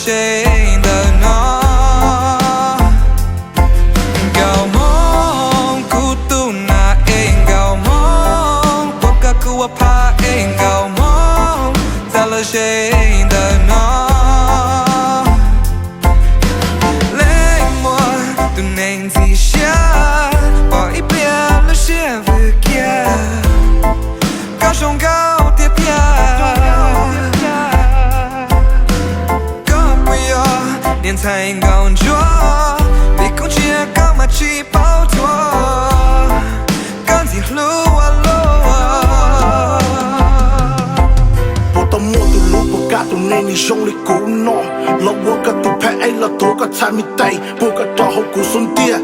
ze ntawm no. Nkauj Hmoob kuv tus nas es Nkauj Hmoob, puas koj kuv ua phaj es Nkauj Hmoob, txav lawm ze ntawm no. Leej muaj tus neeg ntxim siab, pom ib pliag lub siab vwm kiag, koj zoo nkauj tiag tiag. Koj puas yog niam ntxhais nkauj ntsuab, vim koob tsiaj koj mas tsis paub thuam, koj ntxim hlub ua luaj. Puas tau muaj tus hlub puas kam tus neeg li zoo li kuv no, los ua koj tus phab ej los tuav koj txhais me tes, puag koj rau hauv kuv xub ntiag,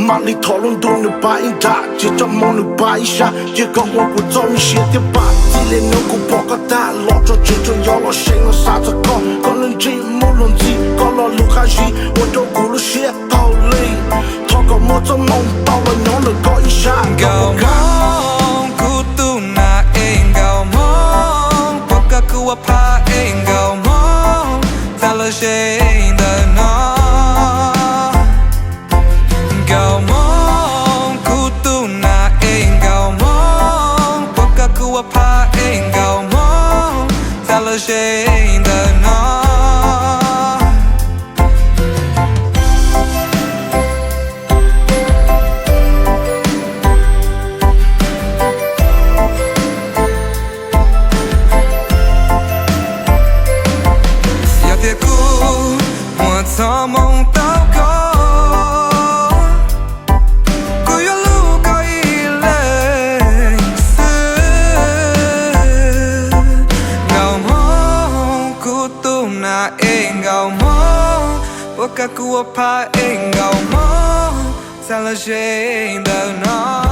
mam li thov lub ntuj nws pab ib nrab, tsis tso hmoov nws pab ib sab, cia koj ua kuv txoj me siab thiab pab. Txij li hnub kuv pom koj tag los tso tseg tso yog los seev los xav txog koj, koj lub ntsej muag luag ntxhi, koj lo lus qab zib ua rau kuv lub siab tau li. Thov kom muaj txoj hmoo tau los nyob ntawm koj ib sab. Nkauj Hmoob kuv tus nas es Nkauj Hmoob, puas koj kuv ua phaj es Nkauj Hmoob, txav lawm ze ntawm no. Nkauj Hmoob kuv tus nas es Nkauj Hmoob, puas koj kuv ua phaj es Nkauj Hmoob, txav lawm ze ntawm no. Yog tias kuv muaj txoj hmoo tau koj, kuv yuav hlub koj ib leeg xwb. Nkauj Hmoob kuv tus nas es Nkauj Hmoob, puas koj kuv ua phaj es Nkauj Hmoob, txav lawm ze ntawm no.